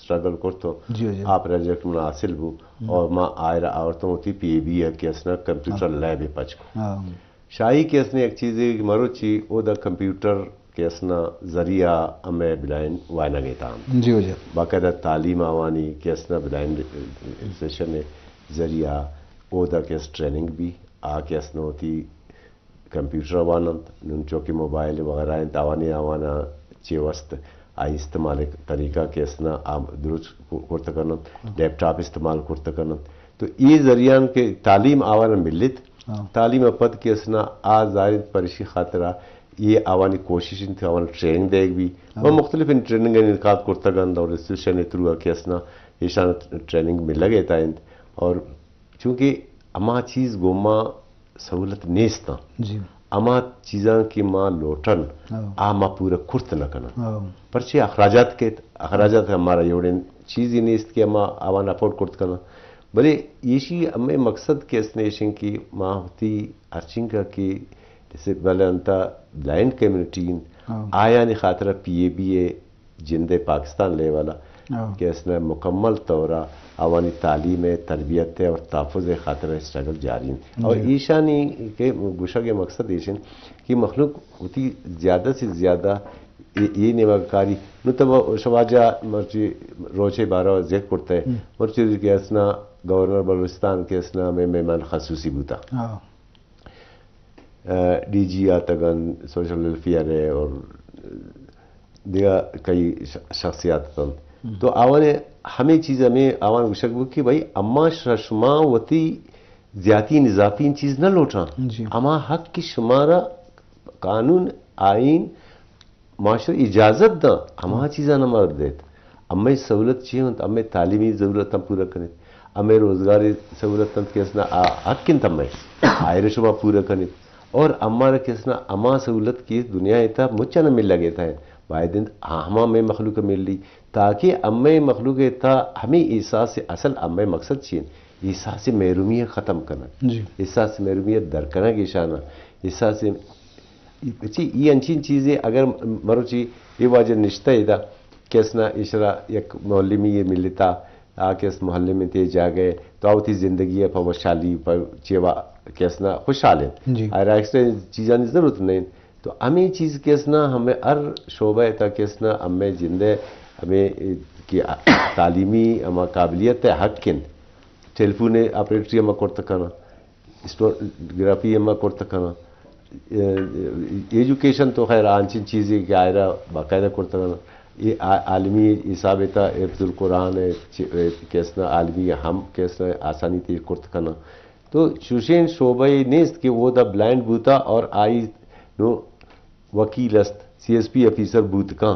اسٹرگل کرتو، جی، جی۔ آ پروجیکٹ منا حاصل بو، ہم۔ اور ما آئرا آورتوں وتی پی اے بی ء کہ اسنا کمپیوٹر، ہاں۔ لیب ء پچ کو۔ ہاں۔ شاہی کہ اسنا یک چیزے کہ مروچی او دا کمپیوٹر کہ اسنا ذریعہ ہمیں بلائنڈ وائنا گیتا ہم۔ جی، جی۔ باقاعدہ تعلیم آوانی کہ اسنا بلائنڈ سیشن ذریعہ او دا کہ اس ٹریننگ بھی آ کہ اسنا وتی کمپیوٹر واننت، نون چونکہ موبائل وغیرہ انت، آوانی آوانا چے وست آئی استعمال طریقہ کہ اسنا آ درست کرت کننت، لیپ ٹاپ استعمال کرت کننت۔ تو اے ذریعہ کہ تعلیم آوانا ملت، ہاں۔ تعلیم پد کہ اسنا آ ظاہر انت پرشی خاطرہ یہ آوانی کوشش انت، آوان ٹریننگ دیگ بھی۔ ہاں۔ اور مختلف ان ٹریننگ انعقاد کرتا گند اور انسٹیٹیوشن تھرو کہ اسنا ایشان ٹریننگ ملگ ایتا انت۔ اور چونکہ اما چیز گوما سہولت نیستاں۔ جی۔ ہما چیزاں کہ ما لوٹن، ہاں۔ آ ما پورا کرت نہ کنن۔ ہاں۔ پرچے اخراجات کیت، اخراجات ہمارا یہ وڑیں چیزی نیست کہ ما آوان افورڈ کرت کنن۔ بلے ایشی ہمیں مقصد کہ اس نے ایشن کہ ما ہوتی ہرچنگا کہ جیسے بلے انتا بلائنڈ کمیونٹی انت، ہاں۔ آیانی خاطر پی اے بی اے جند پاکستان لیول ء ہاں۔ کہ اس نے مکمل طور ء آوانی تعلیم ء، تربیت ء اور تحفظ ء خاطر اسٹرگل جاری انت۔ اور جی۔ ایشانی کہ گوشگ ء مقصد ایش انت کہ مخلوق وتی زیادہ سے زیادہ اے، اے نیمگ کاری نو تو شواجہ مرچی روچے بارہ ذکر کرتا ہے، ہم۔ مرچی کہ اسنا گورنر بلوچستان کہ اسنا میں مہمان خصوصی بوتا۔ ہاں۔ ڈی جی آتگن، سوشل ویلفیئر ہے اور دیگہ کئی ش-، شخصیات اتنت۔ ہم۔ تو آوان ہمیں چیز ہمیں آوان گوشگ بو کہ بھائی اما ش-، شما وتی زیاتی نزاپین چیز نہ لوٹاں۔ جی۔ اما حق کہ شمارا قانون، آئین، معاشرہ اجازت داں، ہما چیزاں ہم دیت۔ ہمے سہولت چی انت؟ ہمے تعلیمی ضرورتاں پورا کنیت، ہمے روزگاری سہولت انت کہ اسنا آ حق انت ہمے، آئرے شما پورا کنیت۔ اور ہمارا کہ اسنا ہما سہولت کہ دنیا ء تھا مچانا مل لگے تھا، باید انت ہما ہمے مخلوق ء ملی، تاکہ ہمے مخلوق ء تھا ہمے احساس اصل ہمے مقصد چی انت؟ احساس محرومی ء ختم کنگ، جی۔ احساس محرومی ء در کنگ ایشانا، احساس چی، ای انچین چیزے اگر مروچی اے واجہ نشتہ ادا کہ اسنا ایشرا یک معلمی ملتا، آ کہ اس معلم انت اے جاگہ تو آ وتی زندگی پہ وشحالی پہ چیوا کہ اسنا خوشحال انت۔ جی۔ آئرا ایکسٹرا چیزانی ضرورت نہیں۔ تو ہمیں چیز کہ اسنا ہمیں ہر شعبہ تا کہ اسنا ہمیں جندے ہمیں کہ تعلیمی ہما قابلیت حق انت۔ ٹیلیفون آپریٹری ہما کرت کناں، اسٹوگرافی ہما کرت کناں، اے-، ایجوکیشن تو خیر آنچین چیزے کہ آئرا باقاعدہ کرت کناں۔ اے آ-، عالمی حساب تا حفظ القرآن ہے، چ-، اے کیسنا عالمی ہم کیسنا آسانی تے کرت کناں۔ تو چوشیں شعبہ نیست کہ وہ دا بلائنڈ بوتا اور آئی نو وکیل است، سی ایس پی آفیسر بوت کن،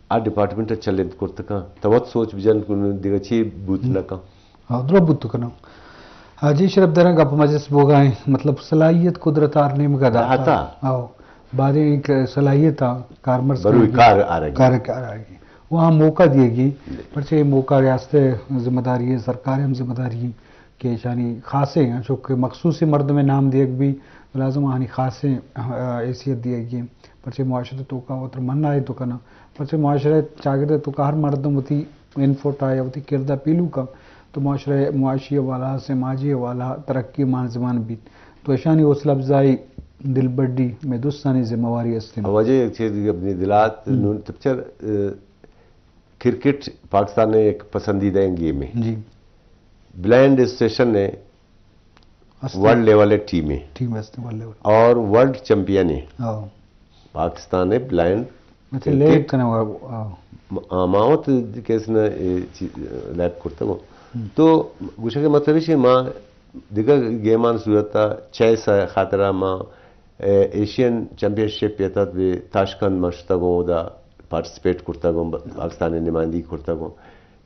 آ ڈپارٹمنٹ ء چلینت کرت کن، تو وت سوچ بجن کہ نوں دگہ چے بوت نہ کن۔ ہاں، درو بوت کناں۔ ہاں جی، شرف دارن گپ مجلس بوگا ہیں، مطلب صلاحیت قدرت آر نیمگا داتا۔ داتا۔ ہاں، بارے ایک صلاحیت آ، کارمرز بروی کار آرگی۔ کار، کار آرگی۔ وہاں موقع دیے گی، جی۔ پرچہ یہ موقع ریاست ذمہ داری ہے، سرکار ہم ذمہ داری ہے۔ کہ ایشانی خاصیں، چونکہ مخصوصیں مردمے نام دیگ بی، لازم آہانی خاصیں، آ، حیثیت دیگی۔ پرچہ معاشرہ توکا وتر منائے تو کنا۔ پرچہ معاشرہ چاگرد توکا ہر مردم وتی انپٹ آیا، وتی کردہ پیلو کا۔ تو معاشرہ معاشی حوالہ، سماجی حوالہ، ترقی مان زمان بیت۔ تو ایشانی حوصلہ افزائی دلبڈی میں دوستانی ذمہ واری است۔ واجہ یک چیز اپنی دلات، ہم۔ نون تپچر، اے، کرکٹ پاکستان ء یک پسندیدہ گیم ہے۔ جی۔ بلائنڈ ایسوسیشن ہے، است۔ ورلڈ لیول ء ٹیم ہے۔ ٹیم است ورلڈ لیول۔ اور ورلڈ چیمپئن ہے۔ ہاں۔ پاکستان ہے بلائنڈ اچھا، کرکٹ۔ لیب کنا ہوا، ہاں۔ م-، آ، ما وت کیس نہ، اے، چی-، لیب کرتا وہ۔ ہم۔ تو گوشہ کے مطلب ہے ما دگہ گیمان صورت تا چیس خاطرہ ما اے، ایشین چیمپئن شپ یتت بہ تاشکند ما شتگوں، اودا پارٹیسپیٹ کرتگوں، ب-، پاکستان ء نمائندگی کرتگوں۔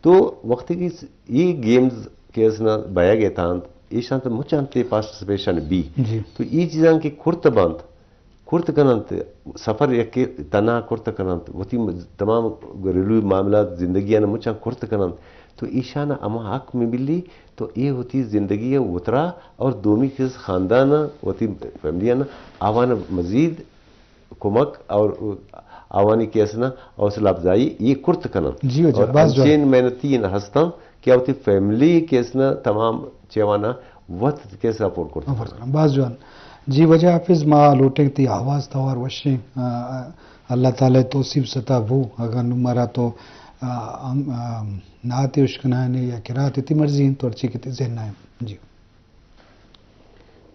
تو وقتی کہ س-، یہ گیمز کہ اسنا بیگ اتانت، ایشان تو مچان تے پارٹیسپیشن بی۔ جی۔ تو یہ چیزاں کہ کرت بنت، کرت کننت، سفر یک تنہا کرت کننت، وتی م-، تمام گھریلو معاملات زندگی آن مچان کرت کننت، تو ایشان ہما حق میں ملی، تو اے وتی زندگی ء وترا اور دومی کس خاندان ء وتی فیملی ء آوان مزید کمک اور آوانی کیس نا حوصلہ افزائی یہ کرت کنن۔ جی واجہ، اور باز جوان۔ انچین محنتی نہ ہستاں کہ آ وتی فیملی کیس نا تمام چیوانا وت کیس نا پر کرت کنن۔ باز جوان۔ جی واجہ حافظ، ما لوٹیں تئی آواز توار وشیں، آ، آ، اللہ تعالی توصیف ستا بو، اگر نو مارا تو، آ، ام، آ، نعت اشکنائیں یا قرات تئی مرضی ہیں، تو ہرچی کہ تئی ذہن آئیں۔ جی۔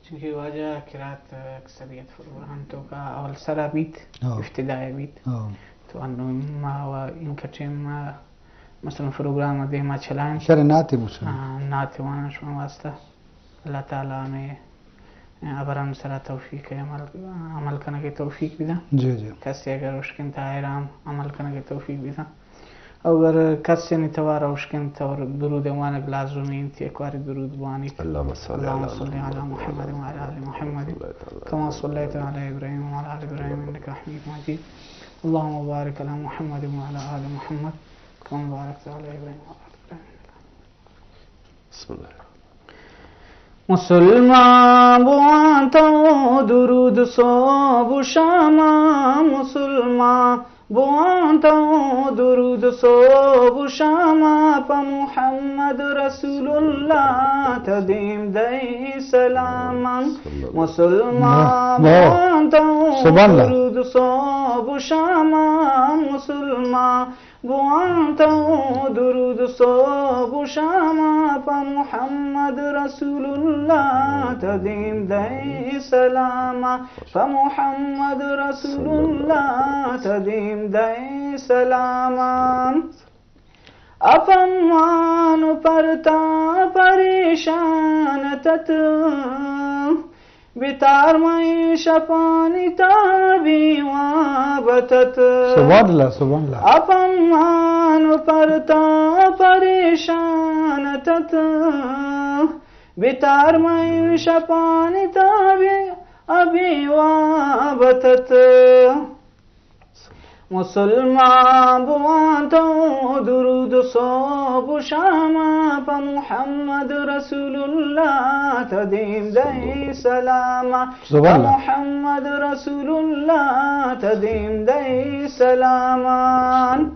چونکہ واجہ قرات اکثریت پروگرام تو کا اول سرا بیت، ہاں۔ ابتدائی بیت۔ ہاں۔ تو انو ما و انکٹیں ما مثلاً پروگرام دیما چلائیں۔ شر نعت مسلم۔ ہاں، نعت وانا شما واسطہ۔ اللہ تعالی ہمیں ابرم سرا توفیق عمل، عمل کنگے توفیق بدن۔ جی، جی۔ کسی اگر اشکن تا احرام عمل کنگے توفیق بدن۔ اگر کسے نی توار اوشکن تو درود وانگ لازمی انت، یک واری درود بوانی۔ اللهم صل على اللهم صل على محمد وعلى آل محمد كما صليت على إبراهيم وعلى آل إبراهيم إنك حميد مجيد. اللهم بارك على محمد وعلى آل محمد كما باركت على إبراهيم وعلى آل إبراهيم إنك حميد مجيد. بسم الله. مسلمان بوان تو درود صبح و شام، مسلمان بوان تو درود صبح و شام، پہ محمد رسول اللہ تدیم دئی سلام۔ مسلمان بوان تو درود صبح و شام، مسلمان بوان تو درود صبح و شام، پہ محمد رسول اللہ تدیم دئی سلام، پہ محمد رسول اللہ تدیم دئی سلام۔ اپمان و پرتا پریشان تت، بتار مئے شپانی تابی واب تت۔ سبحان اللہ، سبحان اللہ۔ اپمان و پرتا پریشان تت، بتار مئے شپانی تابی ابی واب تت۔ مسلمان بوان تو درود صبح و شام، پہ محمد رسول اللہ تدیم دئی سلام۔ سبحان اللہ۔ پہ محمد رسول اللہ تدیم دئی سلامان۔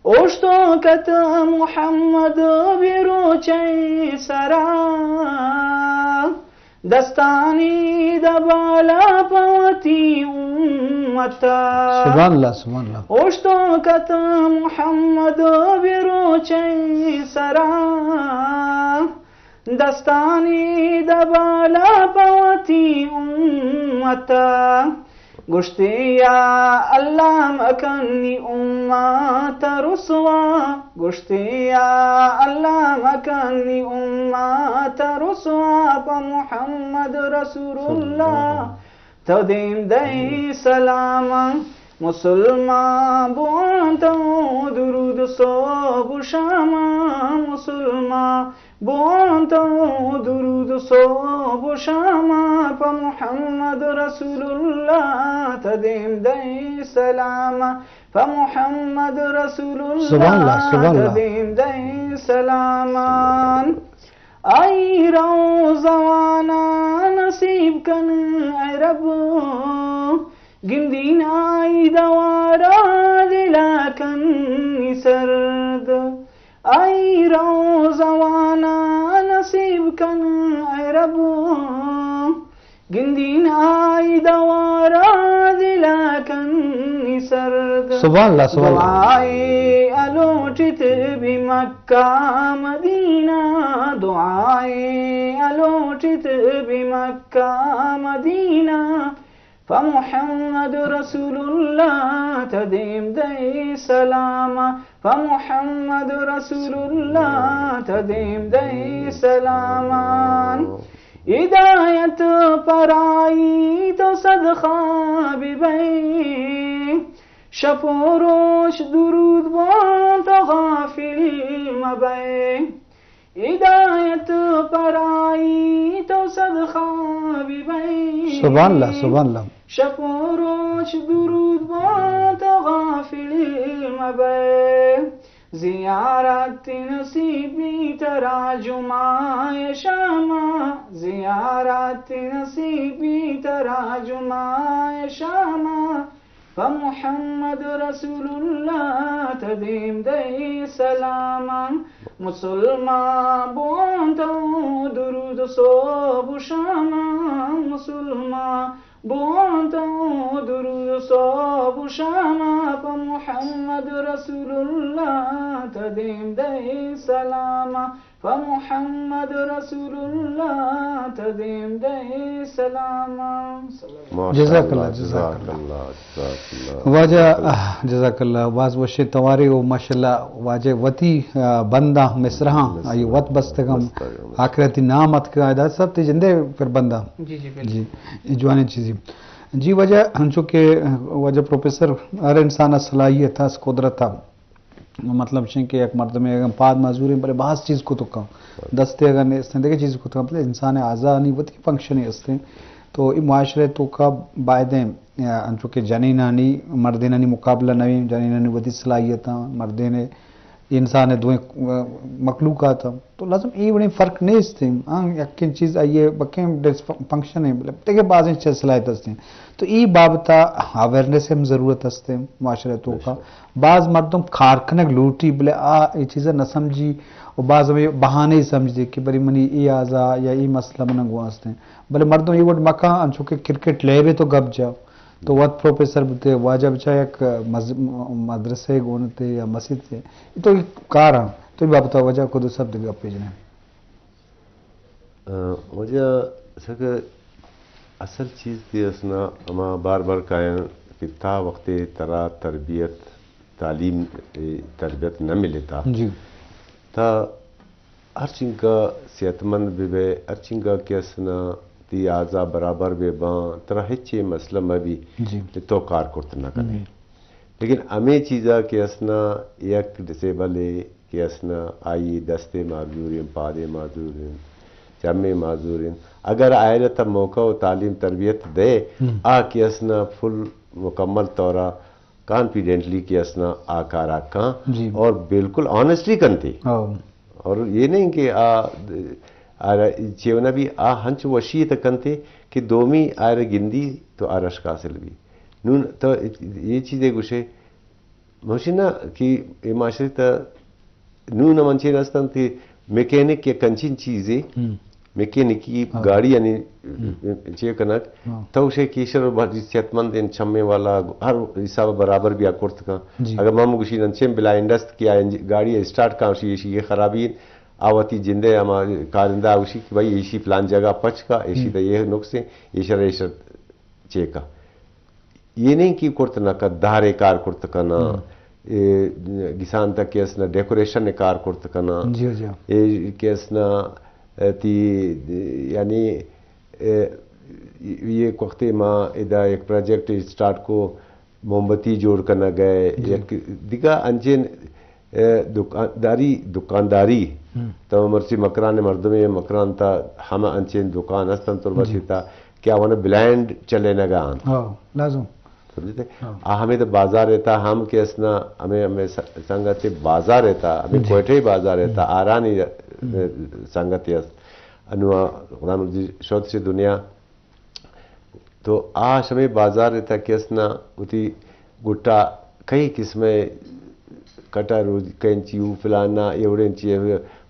اوشتو کت محمد بروچے سرا، دستانی دبالا پہ وتی امتا۔ سبحان اللہ، سبحان اللہ۔ اوشتو کت محمد بروچے سرا، دستانی دبالا پہ وتی امتا۔ گوشتی یا اللہ مکنی امت رسوا، گوشتی یا اللہ مکنی امت رسوا، پہ محمد رسول اللہ تدیم دئی سلام۔ مسلمان بوان تو درود صبح و شام، مسلمان بوان تو درود صبح و شام، پہ محمد رسول اللہ تدیم دئی سلام، پہ محمد رسول اللہ، سبحان اللہ، سبحان اللہ۔ تدیم دئی سلامان۔ آئی روزوانا نصیب کن اے رب، گندین آئی دوارا دلا کنی سرد۔ آئی روزوانا نصیب کن اے رب، گندین آئی دوارا دلا کنی سرد۔ سبحان اللہ، سبحان اللہ۔ دعائے الوٹت بی مکہ مدینہ، دعائے الوٹت بی مکہ مدینہ، پہ محمد رسول اللہ تدیم دئی سلام، پہ محمد رسول اللہ تدیم دئی سلامان۔ ہدایت پرائی تو صدقہ ببئی، شپ و روچ درود بان تو غافل مبئی۔ ہدایت پرائی تو صدقہ ببئی۔ سبحان اللہ، سبحان اللہ۔ شپ و روچ درود بان تو غافل مبئی۔ زیارت نصیب بی ترا جمعہ شام، زیارت نصیب بی ترا جمعہ شام۔ پہ محمد رسول اللہ تدیم دئی سلاماں۔ مسلمان بونتوں درود صبح و شاماں، مسلمان بونتوں درود صبح و شاماں۔ پہ محمد رسول اللہ تدیم دئی سلاماں۔ پہ محمد رسول اللہ تدیم دئی سلاماں۔ ماشاءاللہ، جزاک اللہ، جزاک جزاک اللہ۔ اللہ، جزاک اللہ۔ واجہ، جزاک اللہ۔ آہ، جزاک اللہ، باز وشیں توارے و ماشاءاللہ واجہ وتی، آ، بنداں مصرعاں، مصرعاں۔ آئی وت بستگاں، بستگاں۔ آخرتی نام اتکگاں، ادا سب تی جندے پر بنداں۔ جی، جی، بالکل۔ جی، اے جوانیں چیزی۔ جی واجہ، ہنچو کہ واجہ پروفیسر، ہر انسان ء صلاحیت اس، قدرت ء مطلب چین کہ یک مردمے اگاں پاد معذوریں، بلے باز چیز کت کن، دستے اگاں نیستیں، دگہ چیز کت کن، بلے انسان اعضانی وتی فنکشنے استیں۔ تو اے معاشرے توکا بایدیں، آ، انچو کہ جنینانی، مردینانی مقابلہ نویں، جنینانی وتی صلاحیتاں، مردین انسان دوئیں، آ، مخلوقات، تو لازم اے وڑیں فرق نیستیں۔ ہاں، یکیں چیز آئیے بکیں ڈس فنکشن ہے، بلے دگہ بازیں چیز صلاحیت استیں۔ تو اے بابتا اویئرنس ہم ضرورت استیں معاشرے توکا۔ باز مردم کار کنگ لوٹی، بلے آ اے چیزا نہ سمجھی و باز ہمے بہانے سمجھ دے کہ بری منی اے آزا یا اے مسئلہ من گوں استیں۔ بلے مردم اے وڑ مکاں، انچو کہ کرکٹ لیبے تو گپ جا، تو وت پروفیسر بوتے، واجہ بچا یک مز-، مدرسے گونتے یا مسیتے، تو اے کار ہاں، تو اے بابتا واجہ کو دو سب دگہ گپے جنیں۔ آ، واجہ سک اصل چیز تی اسنا ہما بار بار کائن کہ تا وقتے ترا تربیت، تعلیم، اے، تربیت نہ ملتا، جی۔ تا ہر چنکا صحت مند بہ بئے، ہر چنکا کہ اسنا تی اعضا برابر بہ باں، ترا ہچ اے مسئلہ مہ بی، جی۔ کہ تو کار کرت نہ کنے۔ جی۔ لیکن ہمے چیزا کہ اسنا یک ڈسیبل ہے کہ اسنا آئی دستے معذوریں، پادے معذوریں، چمے معذوریں، اگر آئرا تا موقع و تعلیم تربیت دے، ہم۔ آ کہ اسنا فل مکمل طورا کانفیڈنٹلی کہ اسنا آ کارا کاں، جی۔ اور بالکل آنیسٹلی کنتے۔ او۔ اور یہ نہیں کہ آ، آ چیونا بھی آ ہنچ وشی تک کنتے کہ دومی آئرا گندی تو آ رشک حاصل بھی۔ نون تو یہ چیزیں گوشے، موشی نا کہ اے معاشرے تا نون ہم انچین استن کہ میکینک یک انچین چیزے، ہم۔ میکینکی ہاں۔ گاڑی یعنی ہم۔ چے کنک، ہاں۔ تو شے کہ ایشر بڑی صحت مند ان چمے والا ہر حساب برابر بیا کرت کن۔ جی۔ اگر مم گوشی انچین بلائنڈ است کہ آ انج-، گاڑی اسٹارٹ کن، شی، شی یہ خرابی، آ وتی جندے ہما کارندہ گوشی کہ بھائی ایشی فلان جگہ پچ کا، ایشی ہم۔ تا یہ نقص ہے، ایشر، ایشر چے کا۔ یہ نہیں کہ کرت نہ کا دارے کار کرت کنا، ہم۔ اے گسان تا کہ اسنا ڈیکوریشن کار کرت کنا۔ جی، جی۔ اے کہ اسنا، اے، تی، یعنی، اے، یہ وقت ما ادا ایک پروجیکٹ اسٹارٹ کو، موم بتی جوڑ کنگ ء، جی۔ یک دگہ انچین، اے، دکانداری، دکانداری، ہم۔ تو مرچی مکران مردمے مکران تا ہم انچین دکان ہستن تربتی جی۔ تا کہ آوانا بلائنڈ چلینگ ء انت۔ ہاں، لازم۔ سمجھتے؟ ہاں۔ آ ہمیں تو بازار تا ہم کہ اسنا ہمیں، ہمیں س-، سنگت بازار تا، ہمیں جی۔ کوئٹہ بازار تا، ہم۔ آرانی، ہم۔ اے، سنگت است۔ انو خدا مرضی شوت سے دنیا تو آ شمے بازار ء تک اسنا وتی گٹا کئی قسم ء کٹر و کینچی و فلانا ایوڑیں چی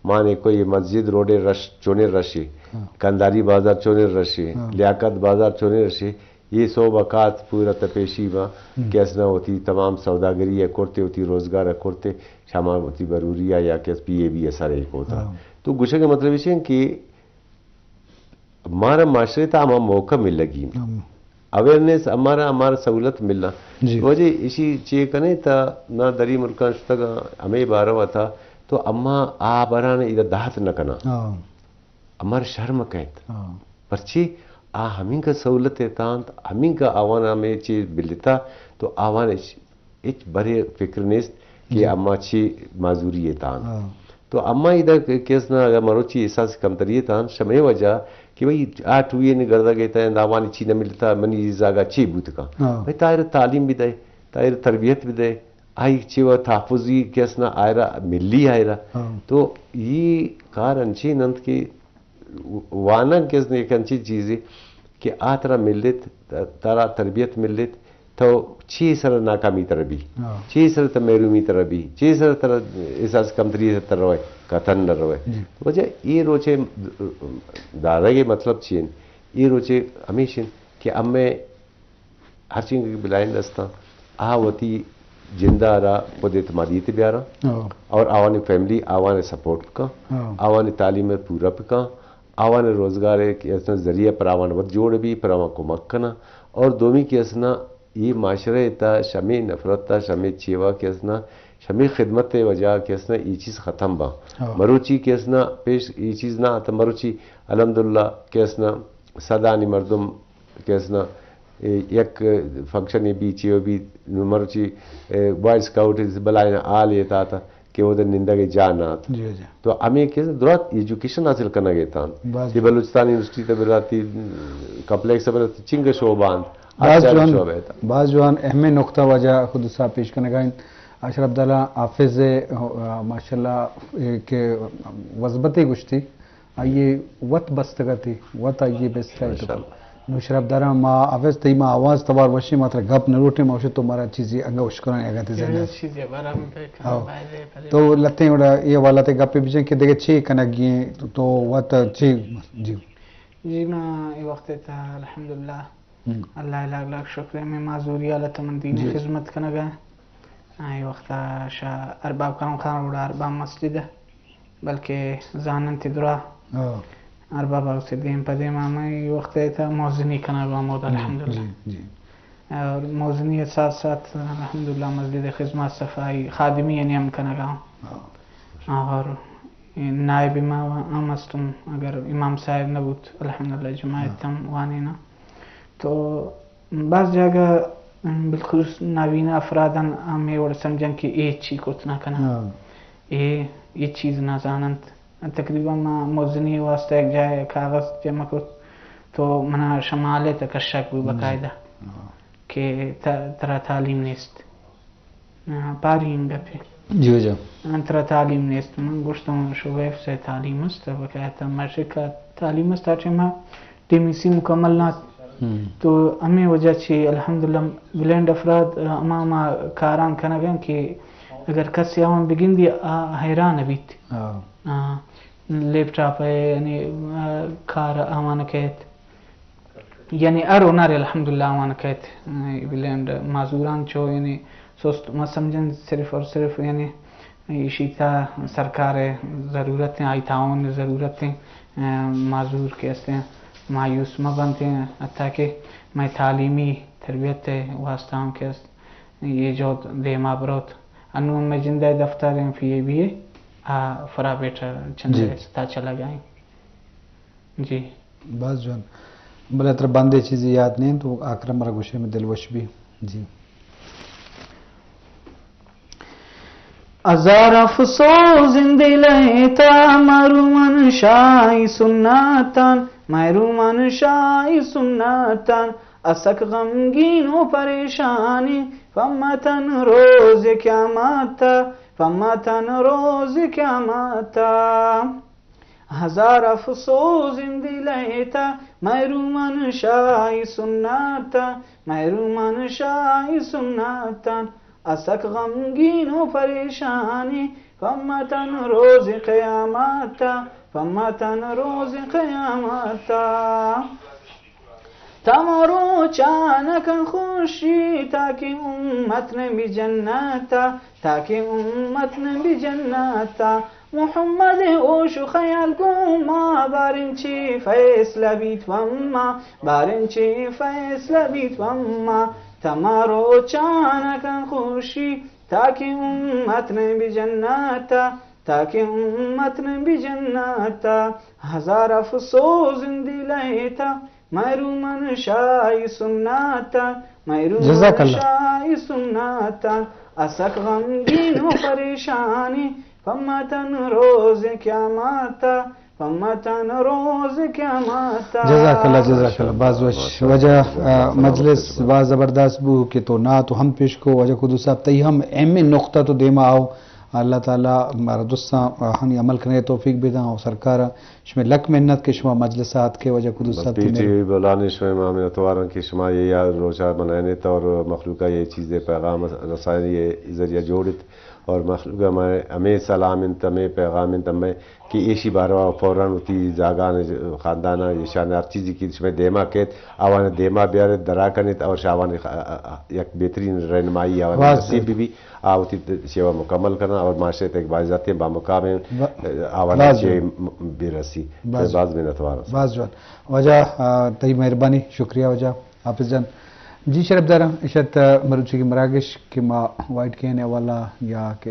مانے کوئی مسجد روڈ ء رش چونے رشے، ہاں۔ کنداری بازار چونے رشے، ہاں۔ لیاقت بازار چونے رشے، یہ سو بکات پورا تپیشی با ہم۔ کہ اسنا وتی تمام سوداگری ء کرتے، وتی روزگار ء کرتے، شما وتی بروری ء یا کہ پی اے بی ء سر ء کوتا۔ ہاں۔ تو گوشگ ء مطلب ایش کہ مارا معاشرے تا ہما موقع ملگی۔ ہم۔ اویئرنیس ہمارا، ہمارا سہولت ملا۔ جی۔ وجہ ایشی چے کنے تا نا دری ملکان شتگا ہمیں بارو تا تو اما آ بران ادا دہت نہ کنا۔ ہاں۔ ہمارا شرم کہت۔ ہاں۔ پرچی آ ہمینگا سہولت تانت، ہمینگا آوانا ہمیں چے بلتا تو آوان اچ ہچ برے فکر نیست کہ جی۔ اما چی معذوری ء تان۔ ہاں۔ تو اما ادا کہ-، کیس نا اگر مروچی احساس کمتری ء تان، شمے وجہ کہ بھئی آ ٹوئے نے گردگ ء تہ، داوانی چی نہ ملتا، منی اے زاگا چی بوت کن۔ ہاں۔ بھئی تاہر تعلیم بدے، تاہر تربیت بدے، آئی چی و تحفظی کیس نا آئرا ملی آئرا۔ ہاں۔ تو یہ کار انچین انت کہ وانگ کس نے یک انچیں چیزے کہ آ ترا ملیت، ترا تربیت ملیت، تو چی سر ناکامی تر بی؟ ہاں۔ چی سر تر محرومی تر بی؟ چی سر تر احساس کمتری تر روئے؟ قطعاً نہ روئے۔ جی۔ وجہ اے روچے دارگ ءِ مطلب چی انت؟ اے روچے ہمیش انت کہ ہمے ہر چنگ کہ بلائنڈ استاں، آ وتی جند ءَ را خود اعتمادیت بیاراں۔ ہاں۔ اور آوانی فیملی آوان سپورٹ بکاں، ہاں۔ آوانی تعلیم ءَ پورا بکاں، آوان روزگار ءِ کہ اسنا ذریعہ پر آوان وت جوڑ بی، پر آوان کمک کناں۔ اور دومی کہ اسنا اے معاشرہ ءِ تہا شمے نفرت ءَ، شمے چیوا کہ اسنا، شمے خدمت ءِ وجہ کہ اسنا اے چیز ختم باں۔ ہاں۔ مروچی کہ اسنا پیش اے چیز نہ آتا، مروچی الحمدللہ کہ اسنا صدانی مردم کہ اسنا، اے، یک فنکشنے بی، چیو بی، نو مرچی، اے، بوائے اسکاؤٹ بلائیں حال اے تاتا کہ اودا نندگ ءِ جاہ نہ ات۔ جی، جی۔ تو ہمے کہ درات ایجوکیشن حاصل کنگ ءِ تاں۔ باز تی بلوچستان یونیورسٹی تے برات، تی کمپلیکس برات، چنگ شعبہ انت۔ باز ہر جوان، شعبہ تا۔ باز جوان اہمیں نقطہ واجہ خود صاحب پیش کنگا انت۔ اشرف عبداللہ حافظ ءِ، آ، ماشاءاللہ، اے کہ وزبتے گوشتی۔ آئی ءِ وت بستگ اتی، وت آئی ءِ بستہ ات۔ ماشاءاللہ۔ نوں شرپ داراں ما حافظ تئی ما آواز توار وشیں، ما ترا گپ نہ لوٹیں، ما وشیں تو مارا چیزے انگا اشکران اگاں تے زندہ۔ چیزے بارا من پہ ہاں۔ تو لتیں وڑا اے حوالہ تے گپے بجن کہ دگہ چے کنگی ہیں تو وت چے؟ جی۔ جی، ما اے وقت تا الحمدللہ ہم۔ اللہ لاکھ لاکھ شکر ہے، میں معذوری حالت من دینی جی۔ خدمت کنگا۔ آئی وقتا شاہ ارباب کرم خان روڈ ارباب مسجد، بلکہ زانن تی درا ہاں۔ ارباب سے دیم پہ دیم ہمیں وقت تا موزنی کنگا مودا جی، الحمدللہ۔ جی، جی۔ اور موزنی ساتھ ساتھ الحمدللہ مسجد خدمت صفائی خادمی یعنی ہم کنگا۔ ہاں۔ اور نائب امام ہم استم، اگر امام صاحب نہ بوت، الحمدللہ جماعت ہاں۔ ہم وانینا۔ تو بعض جاگہ بالخصوص نابینا افرادان ہمے وڑ سمجھن کہ اے چی کت نہ کنن۔ ہاں۔ اے، اے چیز نہ زاننت۔ تقریباً ما موزنی واسطہ یک جاہ کاغذ جمع کت تو منا شمالے تا کشک بو ہم۔ باقاعدہ ہاں۔ کہ ت-، ترا تعلیم نیست۔ آ، پاری انگتے۔ جی جی۔ آ، ترا تعلیم نیست۔ من گوشتوں شویف سے تعلیم است، بقایا تا مشرق کا تعلیم است، آ ٹائم ٹی ایم ای سی مکمل نہ ات۔ ہم۔ تو ہمیں وجہ چی الحمدللہ بلینڈ افراد، آ، ہما، ہما کاران کنگن کہ اگر کسی آوان بگندی، آ، حیران بیت۔ ہاں۔ آ، لیپ ٹاپ ہے، یعنی، آ، کار آوان کہت۔ یعنی ہر ہنر الحمدللہ آوان کئیت، اے، بلینڈ معذوران چو یعنی سست ما سمجھن صرف اور صرف یعنی ایشی تا سرکار ضرورت ہیں، آئی تعاون ضرورت ہیں، اے، معذور کہ ہستیں مایوس مہ بنت ہیں، حتیٰ کہ مئے تعلیمی تربیت واسطہ ہم کہ ہست، یہ جہد دیما بروت۔ انو مئے جندہ دفتر ہیں پی اے بی اے، آ، پرائیویٹ چندے جی۔ ستا چلا گئے۔ جی۔ باز جوان۔ بلے ترا بندے چیزے یاد نہ انت تو آخر مارا گوشے میں دل وش بی۔ جی۔ ہزار افسوز ان دل ءِ تہا، محرومن شاہی سنتان، محرومن شاہی سنتان، اسک غمگین و پریشانی، پمتن روز قیامت، پمتن روز قیامت۔ ہزار افسوز ان دل ءِ تہا، محرومن شاہی سنتان، محرومن شاہی سنتان، اسک غمگین و پریشانی، پمتن روز قیامت، پمتن روز قیامت۔ تما روچا نکن خوشی، تاکہ امت نبی جنتا، تاکہ امت نبی جنتا۔ محمد ہوش و خیال گوں ما، باریں چی فیصلہ بیت پما، باریں چی فیصلہ بیت پما۔ تما روچا نکن خوشی، تاکہ امت نبی جنتا، تاکہ امت نبی جنتا۔ ہزار افسوز ان دل ءِ تہا، محرومن شاہی سنتان، محرومن جزاک اللہ۔ شاہی سنتان، اسک غمگین و پریشانی، پمتن روز قیامت، پمتن روز قیامت۔ جزاک اللہ، جزاک اللہ، باز وش۔ واجہ، آ، مجلس باز زبردست بو کہ تو نعت ہم پیش کو، واجہ قدوس صاحب تئی ہم اہمیں نقطہ تو دیما آؤ، اللہ تعالیٰ مارا درستاں آہانی عمل کنگ ءِ توفیق بداں اور سرکار شمئے لک منت کہ شما مجلس ءَ آتکے واجہ قدوس بس صاحب پی ٹی وی بولانی شمئے ما منتواراں کہ شما یہ یاد روچا منائنیت اور مخلوقہ یہ چیزیں پیغام رسانی یہ ذریعہ جوڑیت اور مخلوقہ ہمیں ہمیں سلام انت، ہمیں پیغام انت، ہمیں کہ ایشی باروا فوراً وتی زاگان خاندان ایشان ہر چیزی کہ شمئے دیما کیت آوان دیما بیارت درا کنیت اور شاوان یک بہترین رہنمائی آوان نصیب بی بی آ وتی سیوا مکمل کناں اور معاشرے تک باعزتیں بامقامیں آوان چے برسی۔ باز منتوار۔ باز جوان۔ واجہ، آ، تئی مہربانی، شکریہ واجہ حافظ جان۔ جی شرف داراں، اشت مروچی کی مراگش کہ ما وائٹ کین حوالہ یا کہ